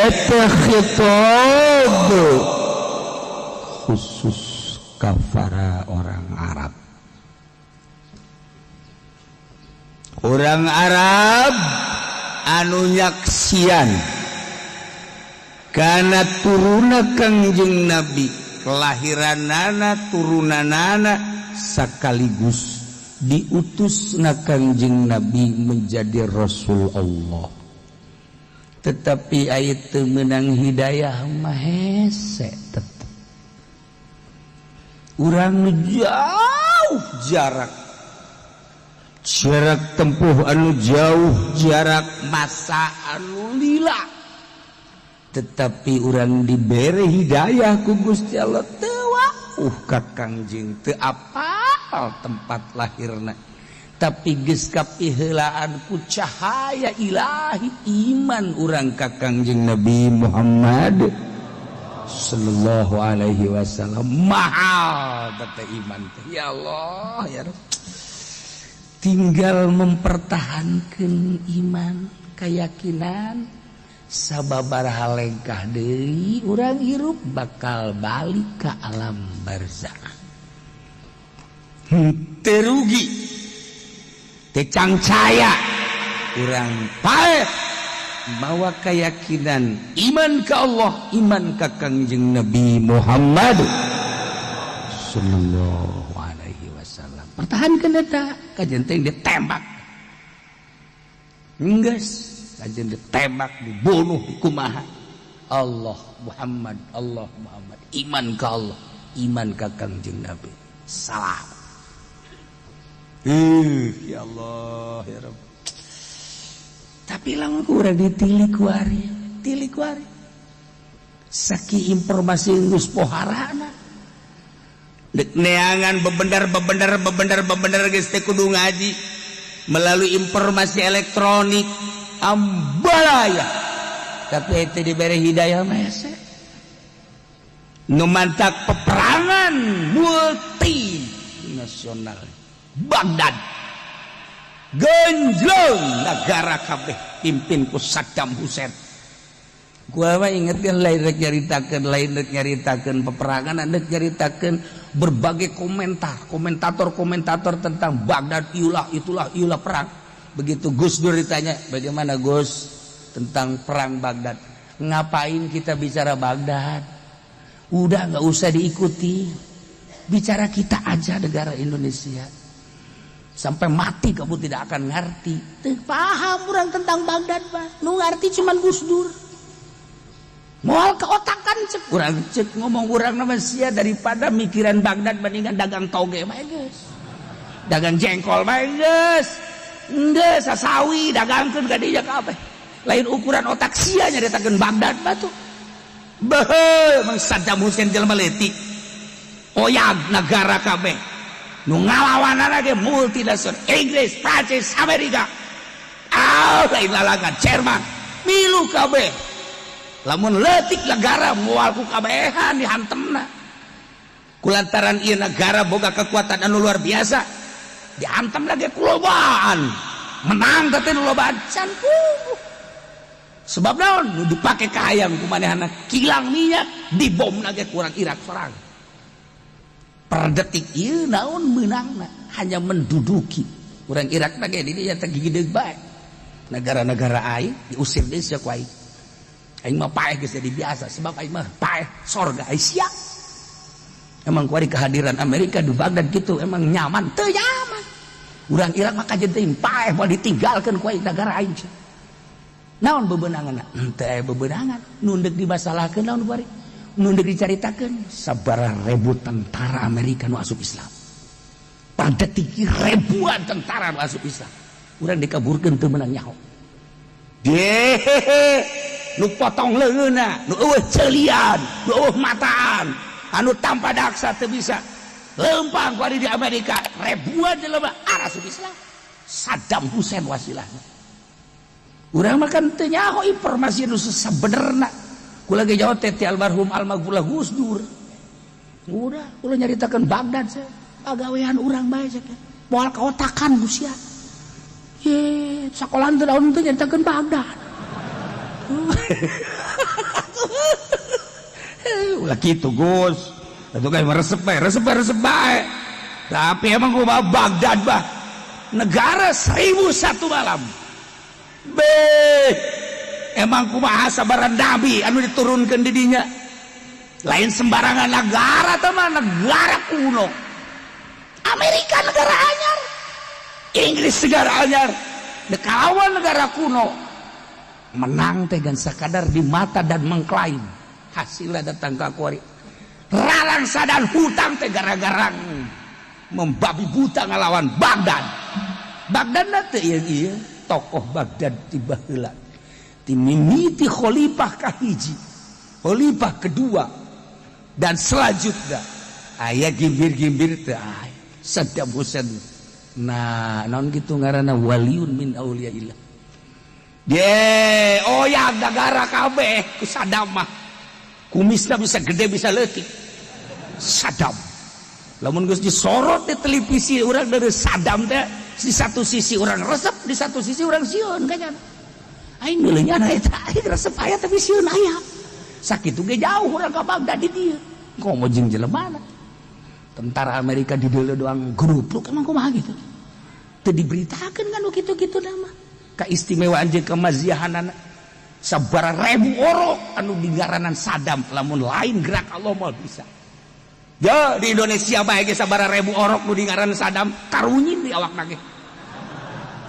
Eta khitab khusus kafara orang Arab. Orang Arab anu nyaksian karena turuna Kangjeng Nabi, kelahiranana turunanana sekaligus diutus na Kangjeng Nabi menjadi Rasul Allah. Tetapi ayat teu meunang hidayah mah hese tetep. Urang jauh jarak, jarak tempuh anu jauh, jarak masa anu lila, tetapi urang dibere hidayah ku Gusti Allah teu wauh ka Kangjeng, teu apal tempat lahirna, tapi geus kapiheulaan ku cahaya ilahi iman urang ka Kangjeng Nabi Muhammad sallallahu alaihi wasallam. Mahal teh iman teh, ya Allah ya Rabb. Tinggal mempertahankan iman, keyakinan, sababaraha lengkah deui urang hirup bakal balik ke alam barzakh. Teu rugi, teu cangcaya urang paeh bawa keyakinan iman ke Allah, iman ke Kangjeng Nabi Muhammad sallallahu alaihi wasallam. Pertahankan eta kajen teh ditembak, geus kajen ditembak, dibunuh, dikumaha, Allah Muhammad, Allah Muhammad, iman ke Allah, iman ke Kangjeng Nabi. Salam. Ya Allah ya Rabb. Tapi lamun kurang ditilik kuari, tilik kuari saki informasi geus poharana dek neangan bebendar bebendar bebendar bebendar geus teh kudu ngaji melalui informasi elektronik ambalaya, tapi itu diberi hidayah mah hese. Nu mantak peperangan multinasional Baghdad genjlong negara kabeh pimpin ku Saddam Hussein. Gua mah ingetkeun lain rek nyaritakeun, lain rek nyaritakeun peperangan, rek nyaritakeun berbagai komentar komentator-komentator tentang Baghdad, iulah itulah iulah perang. Begitu Gus Dur ditanya, "Bagaimana, Gus, tentang perang Baghdad?" "Ngapain kita bicara Baghdad? Udah nggak usah diikuti, bicara kita aja, negara Indonesia. Sampai mati kamu tidak akan ngerti." Teu paham orang tentang Baghdad, Pak. Nu ngerti cuman Gus Dur. Moal keotakan cek urang, cek ngomong urang nama sia, daripada mikiran Baghdad bandingan dagang toge mah geus. Dagang jengkol mah geus. Geus sasawi dagangkeun ka dinya kabeh. Lain ukuran otak sia nyaritakeun Baghdad mah tuh. Beuh, emang Saddam Hussein jelema leutik. Oyag negara kabeh. Nu ngalawanana ge multinasional Inggris, Prancis, Amerika. Ah, lain lalagan Jerman. Milu kabeh. Lamun leutik negara moal ku kabehan dihantemna. Kulantaran ieu negara boga kekuatan anu luar biasa, dihantam lagi kulobaan. Menang teh nu lobaan can puguh. Sebab naon? Nu dipake kahayang ku manehna kilang minyak dibom lagi kurang Irak sorang. Per detik ieu naon meunangna hanya menduduki. Urang Irak lagi di dieu teh gigideg bae. Negara-negara aing diusir deui sia ku aing. Aing mah paeh geus jadi biasa sebab aing mah paeh sorga aing sia. Emang kuari kehadiran Amerika di Baghdad gitu emang nyaman? Teu nyaman. Urang Irak mah kajen teuing paeh moal ditinggalkeun ku aing negara aing. Naon bebenangan? Henteu aya bebenangan. Nu deuk dimasalahkeun naon kuari? Nu deuk dicaritakeun sabaraha ribu tentara Amerika nu asup Islam. Per detik ribuan tentara nu asup Islam. Urang dikaburkeun teu meunang nyaho. Deh, nu potong leungeunna, nu eueuh ceulian, nu eueuh mataan, anu tanpa daksa teu bisa. Lempang kuari di Amerika ribuan jelema asup Islam. Saddam Hussein wasilahna. Urang mah kan teu nyaho informasi nu sabenerna. Kula ge jauh teh ti almarhum almarhum Gus Dur. Udah, kula nyaritakeun Baghdad saya. Pagawean urang bae sia. Moal kaotakan ku sia. Ye, sakolaan teh daun teh nyaritakeun Baghdad. Ulah kitu, Gus. Itu kan resep bae, resep bae, resep bae. Tapi emang gua Baghdad bah negara 1001 malam. Be, emang kumaha sabaran nabi anu diturunkan di dinya. Lain sembarangan negara, teman, negara kuno. Amerika negara anyar, Inggris negara anyar, kawan negara kuno menang teh gan sakadar di mata dan mengklaim. Hasilnya datang ke kuari ralangsa dan hutang teh gara-gara membabi buta ngelawan Baghdad. Baghdad teh iya iya tokoh Baghdad tiba heula timimiti khalifah kahiji, khalifah kedua, dan selanjutnya aya gimbir-gimbir teh aya Saddam Hussein. Nah, naon gitu ngaranna, waliun min auliyaillah. Ye, oh ya, negara kabeh ku Saddam mah. Kumisna bisa gede, bisa leutik. Saddam. Lamun geus disorot di televisi urang dari Saddam teh, di satu sisi orang resep, di satu sisi orang sieun kayaknya. Aing meuleunya eta, aing resep aya tapi sieun aya. Sakitu ge jauh urang ka Baghdad di dieu. Komo jeung jelema. Tentara Amerika di dieu doang grupluk, emang kumaha gitu. Teu diberitakeun kan kitu-kitu nama. Keistimewaan jeung kemaziahanana sabaraha ribu orok anu digaranan Saddam, lamun lain gerak Allah mau bisa. Ya, di Indonesia bae ge sabaraha ribu orok nu dingaranan Saddam, karunyin di awakna ge.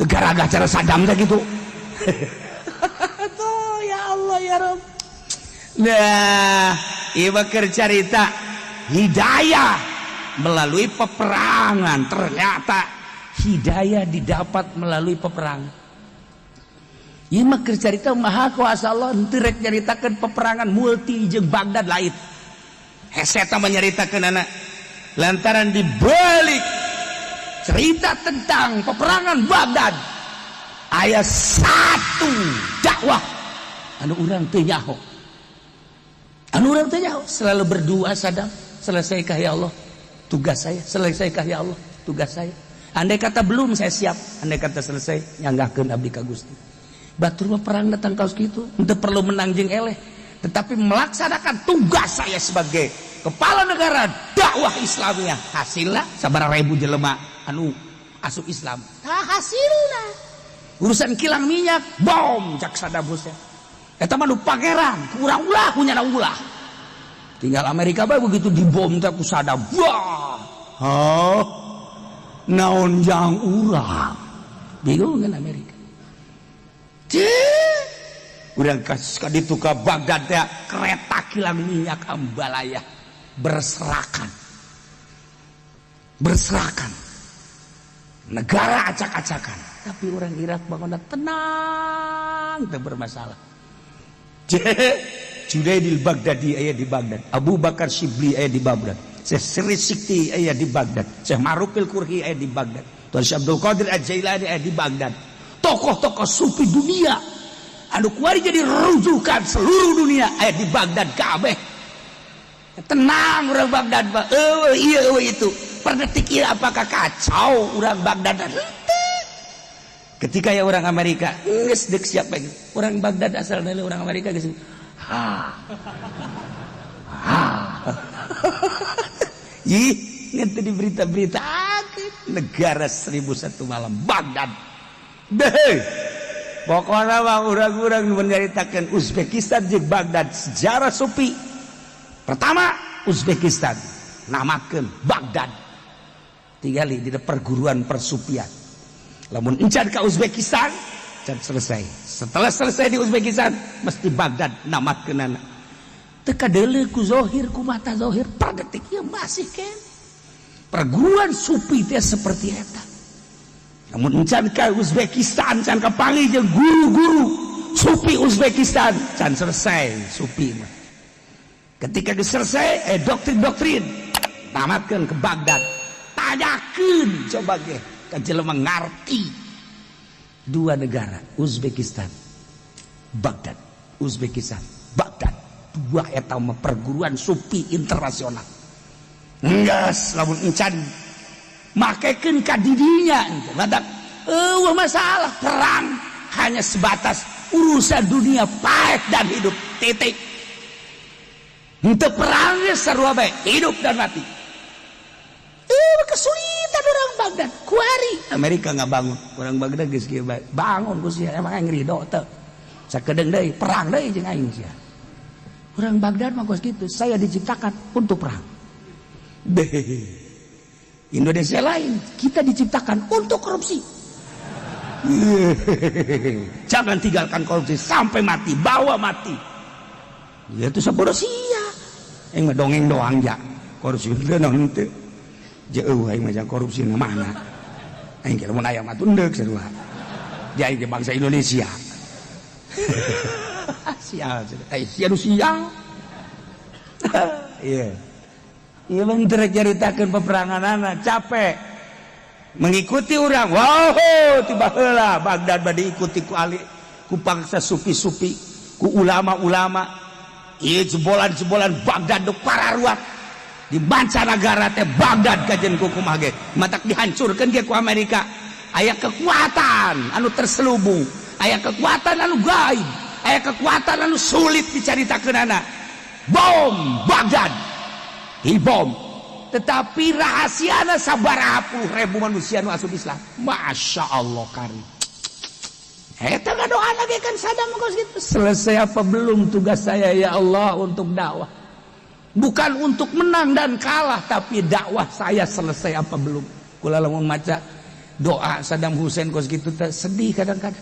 Teu garaga cara Saddam teh gitu. Tuh, ya Allah ya Rob. Nah, ieu mah keur carita hidayah melalui peperangan. Ternyata hidayah didapat melalui peperangan. Ieu mah keur carita maha kuasa Allah, henteu rek nyaritakeun peperangan multi jeung Baghdad lain. Hese eta mah nyaritakeun anak lantaran dibalik cerita tentang peperangan Baghdad aya satu dakwah anu urang teu nyaho, anu urang teu nyaho. Selalu berdoa Saddam, "Selesaikah ya Allah tugas saya, selesaikah ya Allah tugas saya? Andai kata belum, saya siap. Andai kata selesai, nyanggahkeun abdi ka Gusti." Batur mah perang datang kaos kitu, henteu perlu menang jeung eleh, tetapi melaksanakan tugas saya sebagai kepala negara, dakwah Islamiyah. Hasilnya sabaraha ribu jelema anu asup Islam. Nah, hasilna urusan kilang minyak bom cak Saddam Hussein eta mah nu pangeran kurang ulah punya ulah tinggal Amerika bae. Begitu dibom teh ku Saddam, wah, oh, naon jang urang? Bingung kan Amerika. Cih, urang kasus ka ditu ka Baghdad teh, kereta kilang minyak ambalaya berserakan, berserakan, negara acak-acakan, tapi orang Irak bangun tenang, tidak bermasalah. Junaidil Baghdadi aya di Baghdad, Abu Bakar Shibli aya di Baghdad, Syekh Sirri Sikti aya di Baghdad, Syekh Ma'rufil Karkhi aya di Baghdad, Tuan Syekh Abdul Qadir Al-Jailani aya di Baghdad. Tokoh-tokoh sufi dunia anu kuari jadi rujukan seluruh dunia aya di Baghdad kabeh. Tenang orang Baghdad mah. Eueuh ieu, eueuh itu. Per detik ieu apakah kacau orang Baghdad? Ketika ya orang Amerika geus deuk siap lagi. Orang Baghdad asal dari orang Amerika geus ha. Ha. Ih, nanti di berita-berita negara 1001 malam Baghdad. Deh. Pokoknya mah urang-urang menyaritakan Uzbekistan jeung Baghdad sejarah sufi. Pertama Uzbekistan namakeun Baghdad. Tinggali di perguruan persufian. Lamun encan ke Uzbekistan, can selesai. Setelah selesai di Uzbekistan, mesti Baghdad namatkeunana. Teu kadeuleu ku zohir, ku mata zohir, per detik ieu masih ken. Perguruan sufi teh seperti eta. Namun encan ke Uzbekistan, can kapanggih jeung guru-guru sufi Uzbekistan, can selesai sufi mah. Ketika geus selesai, doktrin-doktrin tamatkeun ke Baghdad. Tanyakeun coba ge ka jelema ngarti dua negara Uzbekistan, Baghdad, Uzbekistan, Baghdad, dua eta mah perguruan sufi internasional. Enggeus lamun encan makekeun ka didinya badak eueuh masalah perang, hanya sebatas urusan dunia, pahit dan hidup, titik. Henteu perang ge sarua bae, hidup dan mati. Kesulitan orang Baghdad kuari Amerika nggak bangun orang Baghdad geus kieu bae bangun ku sia, emang aing ridho teu sakedeung deui perang deui jeung aing sia. Orang Baghdad mah kos kitu, saya diciptakan untuk perang. Deh. Indonesia lain, kita diciptakan untuk korupsi. Jangan tinggalkan korupsi sampai mati, bawa mati. Ya itu sabodo sia. Aing mah dongeng doang ja. Korupsi teu naon teu. Jeuh aing mah korupsi na mana. Aing kira mun aya mah tunduk sarua. Dia aing bangsa Indonesia. Sial, sia nu sial. Iya. Iya bener nyaritakeun peperangan, capek mengikuti orang. Wow, tiba heula Baghdad bade diikuti ku ali, ku bangsa sufi-sufi, ku ulama-ulama. Ieu jebolan-jebolan Baghdad duk pararuat di mancanagara teh Baghdad kajen ku kumaha ge matak dihancurkeun ge ku Amerika. Aya kekuatan anu terselubung, aya kekuatan anu gaib, aya kekuatan anu sulit dicaritakeunana. Bom Baghdad dibom, tetapi rahasiana sabaraha puluh ribu manusia nu asup Islam. Masya Allah kari eta ngadoa lagi kan Saddam kos gitu. Selesai apa belum tugas saya ya Allah untuk dakwah? Bukan untuk menang dan kalah, tapi dakwah saya selesai apa belum? Kula lamun maca doa Saddam Hussein kos gitu teh sedih kadang-kadang.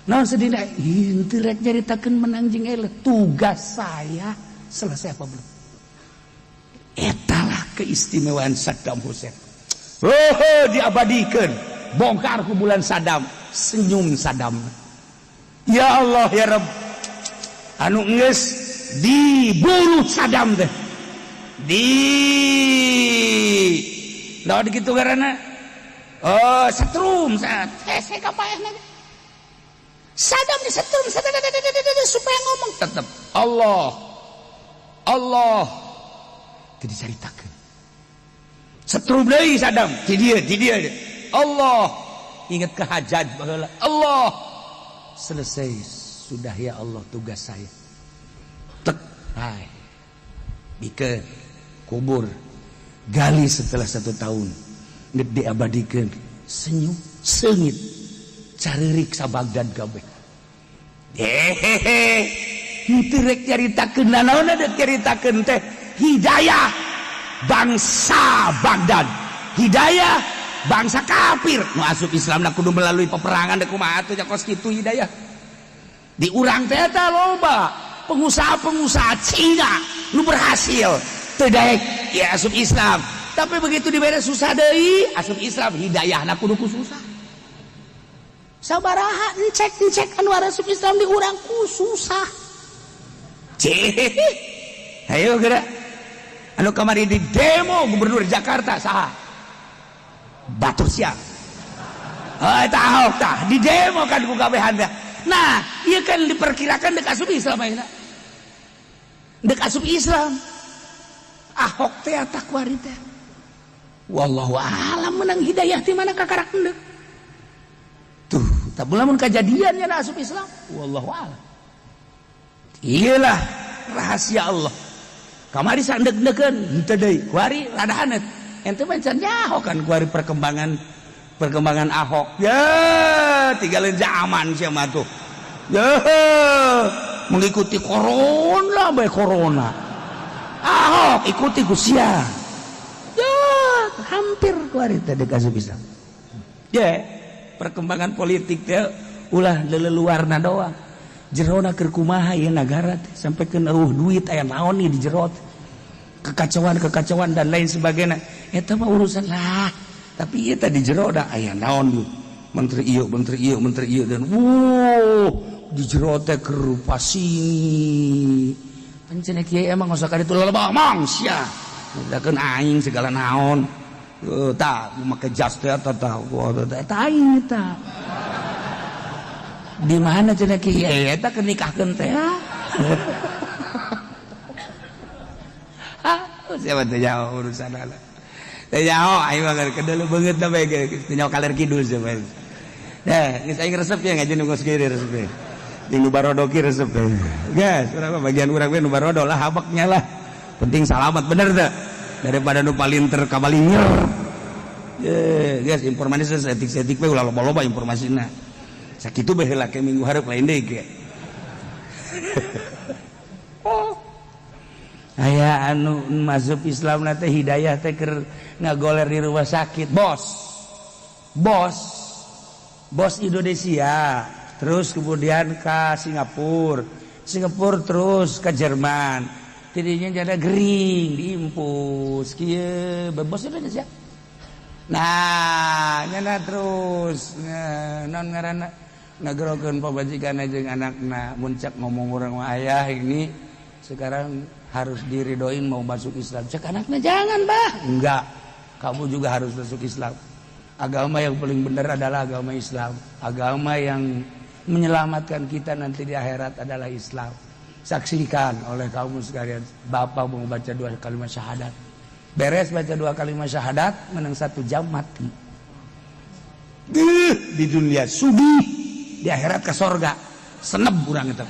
Nah sedih dah, henteu rek nyaritakeun menang jeung eleh, tugas saya selesai apa belum? Etalah keistimewaan Saddam Hussein. Oh, diabadikan, bongkar kuburan Saddam, senyum Saddam. Ya Allah ya Rabb, anu geus dibunuh Saddam teh di naon kitu karena oh setrum hese kapaehna Saddam disetrum supaya ngomong tetep Allah Allah teu dicaritakeun. Setrum deui Saddam di dieu Allah, ingat ke Hajjaj baheula, Allah selesai sudah ya Allah tugas saya. Tek hai bikeun kubur, gali setelah 1 tahun geus diabadikeun, senyum seungit caririk sa Baghdad kabeh. Hehehe, henteu rek nyaritakeun nanaon, dek nyaritakeun teh hidayah bangsa Baghdad, hidayah bangsa kafir nu asup Islam na kudu melalui peperangan. Dek kumaha atuh nya kos kitu hidayah di urang teh eta loba pengusaha-pengusaha Cina nu berhasil teu daek ya asup Islam, tapi begitu dibere susah deui asup Islam. Hidayahna kudu ku susah. Sabaraha encek-encek anu asup Islam di urang ku susah. Cih, ayo gerak anu kamari di demo gubernur Jakarta saha batur siap. Oh, eta Ahok tah di demo kan ku kabehan teh. Nah ieu kan diperkirakan dek asup Islam ayeuna, dek asup Islam Ahok teh eta kuari teh. Wallahu alam menang hidayah ti mana kakarak endek tuh tak lamun kajadian nya asup Islam, wallahu alam. Iyalah rahasia Allah. Kamari sandek-dekeun henteu deui kuari rada haneut ente mah can nyaho kan kuari perkembangan perkembangan Ahok ya tinggalin zaman sia mah tuh ya mengikuti corona bae corona Ahok ikuti ku sia ya hampir kuari teh dek asup Islam. Ya perkembangan politik teh ulah leleluarna doang, jerona keur kumaha ieu nagara teh sampai ke eueuh duit aya naon nih di jero kekacauan-kekacauan dan lain sebagainya eta mah urusan lah. Tapi ieu tadi jero da aya naon menteri ieu menteri ieu menteri ieu dan wow di jero teh keur sini pancen kiai emang usah ka ditu loba omong sia bedakeun aing segala naon tah make jas teh eta tah eta aing eta di mana cenah kiai eta keur nikahkeun teh. Ah siapa teh jauh urusan ala teh jauh aing mah kedulu beungeut da bae geus teh nyawa kaler kidul sia bae. Nah geus aing resep ya ngaji nu geus kieu resep jeung nu barodo ki resep. Geus urang mah bagian urang we nu barodo lah habaknya lah. Penting salamat, bener teu? Daripada nu palinter kabalinger. Ye, guys, informasi saeutik-saeutik we, ulah loba-loba informasina. Sakitu bae heula, ke minggu hareup lain deui ge. Oh. Aya anu masuk Islam teh, hidayah teh keur ngagoler di rumah sakit. Bos. Bos. Bos Indonesia, terus kemudian ke Singapura. Singapura terus ke Jerman. Tidinya jadi gering, diimpus kieu, bos Indonesia. Nah, nyana terus non ngaranna ngagerokeun pamajikan jeung anakna, muncak ngomong urang mah, "Ayah ini sekarang harus diridoin mau masuk Islam." Cek anaknya, "Jangan, Bah." "Enggak, kamu juga harus masuk Islam. Agama yang paling benar adalah agama Islam. Agama yang menyelamatkan kita nanti di akhirat adalah Islam. Saksikan oleh kamu sekalian, bapak mau baca dua kalimat syahadat." Beres baca dua kalimat syahadat, menang satu jam mati. Duh, di dunia sugih, di akhirat ke sorga. Seneb urang eta.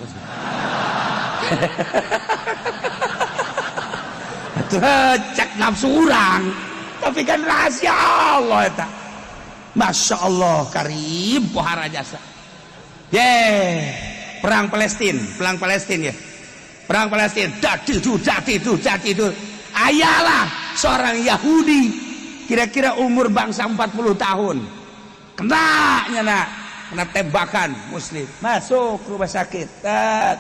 Atuh cek nafsu urang, tapi kan rahasia Allah eta. Masya Allah, karim pohara jasa. Ye, perang Palestina, perang Palestina ya. Perang Palestina, dati itu, dati itu, dati itu. Ayalah seorang Yahudi, kira-kira umur bangsa 40 tahun. Kena nyana, kena tembakan Muslim, masuk rumah sakit. Tat.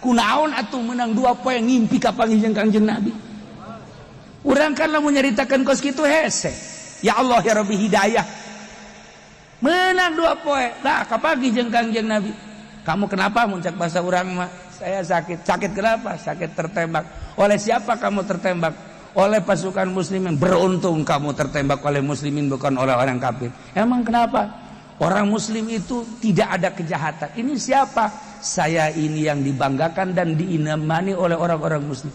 Kunaon atuh menang 2 poe ngimpi kapanggih jeung Kangjeng Nabi. Urang kan lamun nyaritakeun kos kitu hese. Ya Allah ya Rabbi, hidayah. Menang 2 poe. Nah, kapanggih jeung Kangjeng Nabi. "Kamu kenapa?" Muncak bahasa urang mah. "Saya sakit." "Sakit kenapa?" "Sakit tertembak." "Oleh siapa kamu tertembak?" "Oleh pasukan Muslimin." "Beruntung kamu tertembak oleh Muslimin, bukan oleh orang kafir." "Emang kenapa?" "Orang Muslim itu tidak ada kejahatan." "Ini siapa?" "Saya ini yang dibanggakan dan diimani oleh orang-orang Muslim."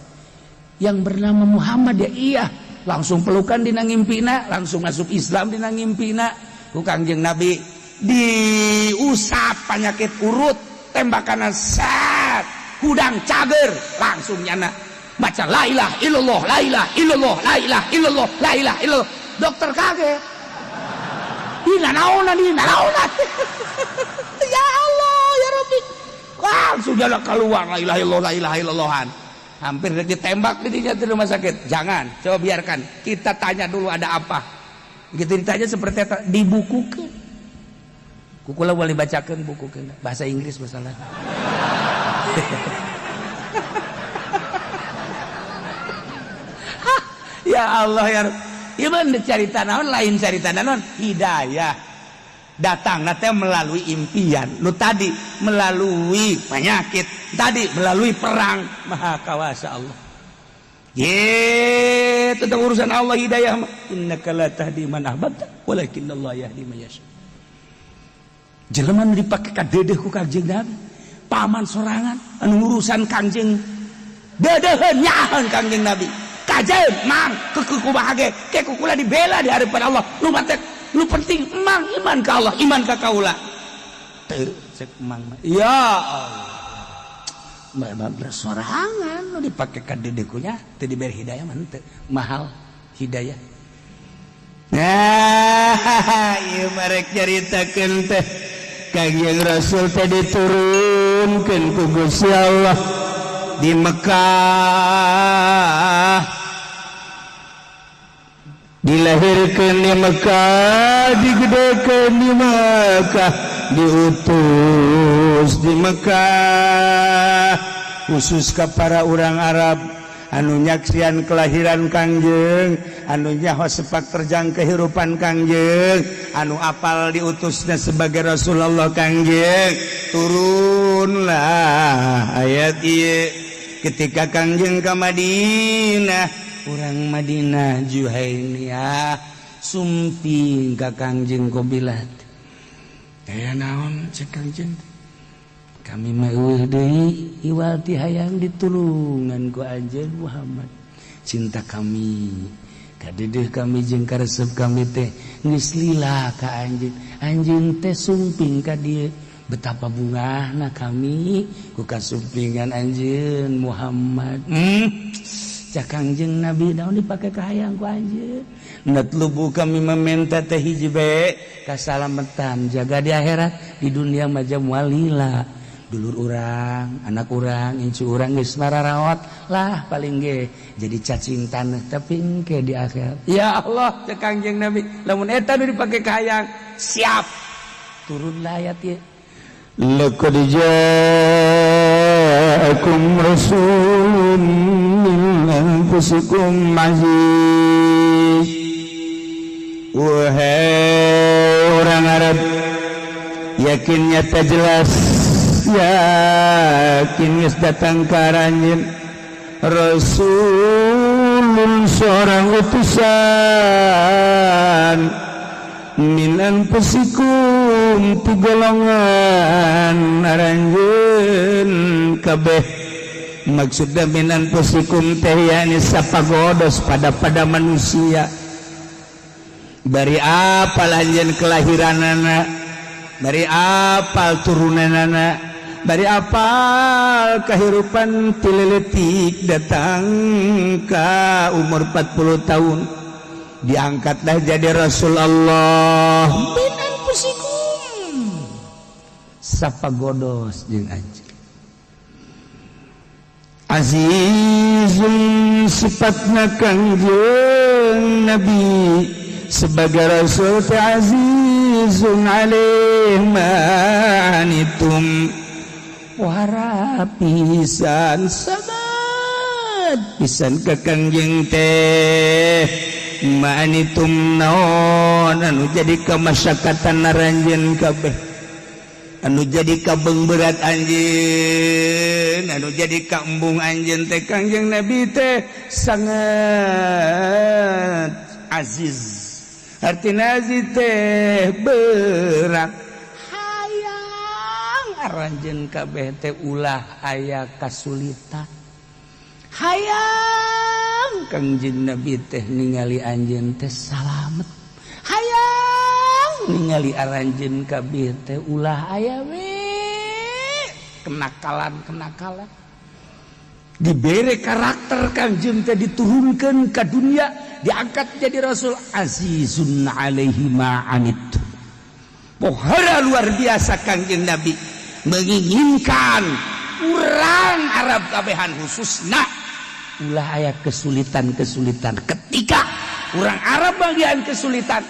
"Yang bernama Muhammad ya?" "Iya." Langsung pelukan dina ngimpina, langsung masuk Islam dina ngimpina. Ku Kangjeng Nabi diusap penyakit urut, tembakan set, hudang cager, langsung nyana baca la ilaha illallah, la ilaha illallah, la ilaha illallah, la ilaha illallah. Dokter kaget. Dina naonan, dina naonan. Ya Allah, ya Rabbi. Langsung jalan keluar la ilaha illallah, la ilaha illallahan. Hampir ditembak di di rumah sakit. "Jangan, coba biarkan. Kita tanya dulu ada apa." Gitu ditanya seperti itu, dibukukan. Ku kula boleh bacakan buku bahasa Inggris masalah. Ya Allah ya. Ieu carita naon, lain carita naon, hidayah datang nanti melalui impian lu tadi, melalui penyakit tadi, melalui perang. Maha kawasa Allah. Ye, tentang urusan Allah hidayah mah. Innaka la tahdi man ahbabta walakin Allah yahdi man yasha. Jelema nu dipake kadedeh ku Kangjeng Nabi, paman sorangan anu urusan Kangjeng, dedeuheun nyaaheun Kangjeng Nabi. Kajeun mang keukeuh kumaha ge, ke ku kula dibela di hadapan Allah. Lu mate, lu penting emang iman ka Allah, iman ka kaula. Teu cek emang mah. Ya Allah. Mbak bersorangan nu dipake kadedeh kunya teu diberi hidayah mah henteu. Mahal hidayah. Nah, ieu mah rek nyaritakeun teh Kangjeng Rasul teh diturunkeun ku Gusti Allah di Mekah, dilahirkan di Mekah, digedekan di Mekah, diutus di Mekah. Khusus ke para orang Arab anu nyaksian kelahiran Kangjeng, anu nyaho sepak terjang kehidupan Kangjeng, anu apal diutusnya sebagai Rasulullah Kangjeng, turunlah ayat ieu ketika Kangjeng ke Madinah. Orang Madinah Juhainiyah sumping ka Kangjeng qobilat. "Aya naon?" cek Kangjeng. "Kami mah eueuh deui iwal ti hayang ditulungan ku anjeun Muhammad. Cinta kami, kadedeh kami jeung karesep kami teh geus lila ka anjeun. Anjeun teh sumping ka dieu, betapa bungahna kami ku kasumpingan anjeun Muhammad." Cak Kangjeng Nabi, naon dipake kahayang ku anjeun? Natlubu, kami meminta teh hiji bae, kasalamatan jaga di akhirat. Di dunia mah walila, dulur urang, anak urang, incu urang geus mararaot lah, paling ge jadi cacing tanah, tapi engke di akhirat, ya Allah, cek Kangjeng Nabi, lamun eta nu dipake kahayang, siap. Turunlah ayat ieu. لقد جاءكم رسول من أنفسكم عزيز. Wahai orang Arab, yakin, nyata, jelas, yakin geus datang ka aranjeun rasulun, seorang utusan, min anfusikum, ti golongan aranjeun kabeh. Maksudna min anfusikum teh yakni sapagodos pada pada manusia. Bari apal anjeun kelahiranana, bari apal turunanana, bari apal kehidupan ti leletik datang ka umur 40 tahun, diangkatlah jadi Rasulullah. Min anfusikum, sapagodos jeung anjeun. Azizun, sifatna Kangjeng Nabi sebagai rasul teh azizun alaih ma anittum, wara pisan, sangat pisan ka Kangjeng teh, ma anittum, naon anu jadi kamasyakatan aranjeun kabeh, anu jadi kabeng berat anjeun, anu jadi kaembung anjeun teh, Kangjeng Nabi teh sangat aziz. Artina aziz teh berat, hayang aranjeun kabeh teh ulah aya kasulitan. Hayang Kangjeng Nabi teh ningali anjeun teh salamet. Hayang ningali aranjeun kabeh teh ulah aya we kenakalan-kenakalan. Dibere karakter Kangjeng teh, diturunkan ke dunia, diangkat jadi rasul, azizun alaihi ma anittum. Pohara luar biasa Kangjeng Nabi menginginkan urang Arab kabehan khususna ulah aya kesulitan-kesulitan. Ketika orang Arab bagian kesulitan,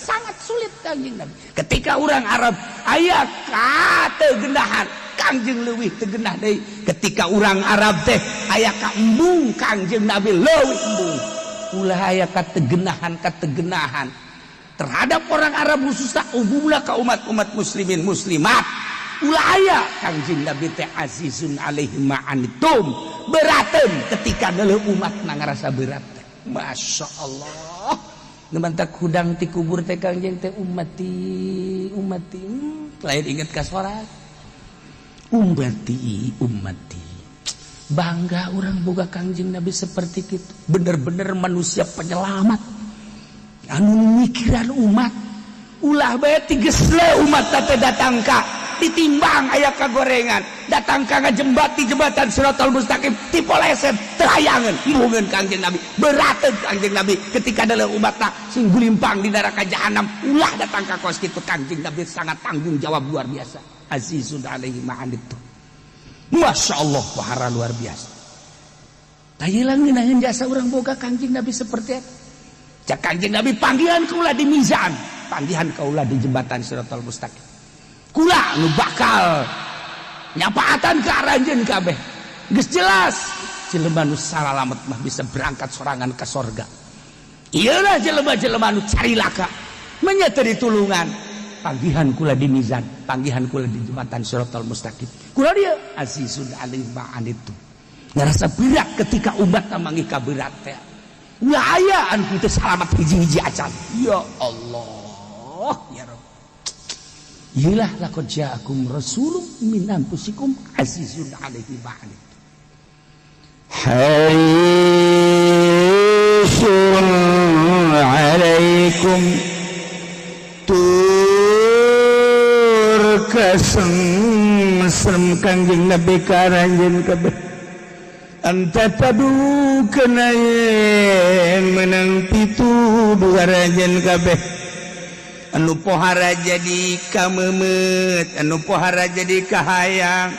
sangat sulit Kangjeng Nabi. Ketika orang Arab aya kategenahan, Kangjeng leuwih teu genah deui. Ketika orang Arab teh aya kaembung, Kangjeng Nabi leuwih embung. Ulah aya kategenahan kategenahan terhadap orang Arab khususnya, umumlah ke umat-umat muslimin muslimat, ulah aya. Kangjeng Nabi teh azizun alaihi ma anittum, beraten ketika neuleuh umat na ngarasa berat teh. Masya Allah, nu mantak hudang ti kubur teh Kangjeng teh ummati, ummati. Lain inget ka sorak, ummati, ummati. Bangga orang boga Kangjeng Nabi seperti itu, bener-bener manusia penyelamat anu mikiran umat. Ulah bae tigesle umat teh datang ka ditimbang aya kagorengan, datang ka ngajembat di jembatan Siratal Mustaqim, tipoleset terayangan embungeun Kangjeng Nabi. Berateun Kangjeng Nabi ketika dalam umat sing gulimpang di neraka jahanam. Ulah datang ka kos kitu. Kangjeng Nabi sangat tanggung jawab luar biasa. Azizun alaihi ma anittum. Masya Allah, pahara luar biasa. Tayilang ngeunaheun jasa urang boga Kangjeng Nabi seperti itu. Cak Kangjeng Nabi, panggihan kaula di mizan, panggihan kaula di jembatan Siratal Mustaqim, kula nu bakal nyapaatan ke aranjeun kabeh. Geus jelas jelema nu salalamet mah bisa berangkat sorangan ke sorga. Iyalah, jelema-jelema nu cari laka menyata ditulungan, panggihan kula di mizan, panggihan kula di jembatan Siratal Mustaqim. Kula dia azizun alaihi ma anittum, ngerasa berat ketika umat manggih ka berat teh. Ulah aya anu teu salamat hiji-hiji acan. Ya Allah, ya Rabb. Iyalah, laqad ja'akum rasulun min anfusikum azizun alaihi ma anittum. Harisun alaikum, tur kasem Kangjeng Nabi ka aranjeun kabeh. Anta tadukeun yen menang pituduh aranjeun kabeh, anu pohara jadi kamemet, anu pohara jadi kahayang,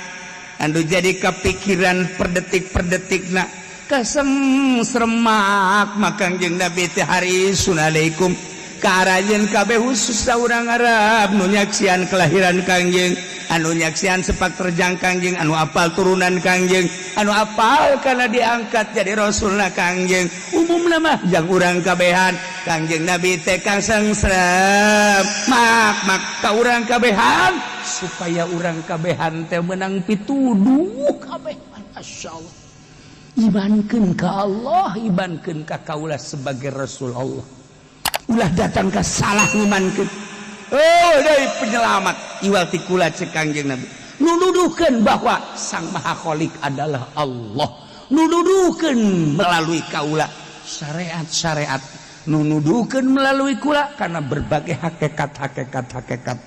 anu jadi kepikiran per detik per detikna kasem seremak. Makangjeng Nabi teh harisun alaikum ka aranjeun kabeh, khusus urang Arab nu nyaksian kelahiran Kangjeng, anu nyaksian sepak terjang Kangjeng, anu apal turunan Kangjeng, anu apal karena diangkat jadi rasulna Kangjeng. Umum mah jang urang kabehan, Kangjeng Nabi teh kang sengsrem mak mak ka urang kabehan supaya urang kabehan teh menang pituduh kabeh. Masya Allah, imankeun ka Allah, imankeun ka kaula sebagai Rasul Allah. Ulah datang ke salah ngimankeun. Oh, dari penyelamat iwal ti kula, cek Kangjeng Nabi, nuduhkeun bahwa Sang Maha Khalik adalah Allah, nuduhkeun melalui kaula syariat-syariat, nuduhkeun melalui kula karena berbagai hakikat hakikat hakikat.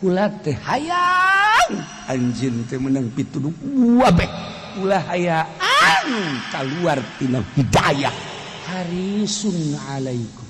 Kula teh hayang anjeun teh menang pituduh kabeh, ulah hayang keluar tina hidayah. Harisun alaikum.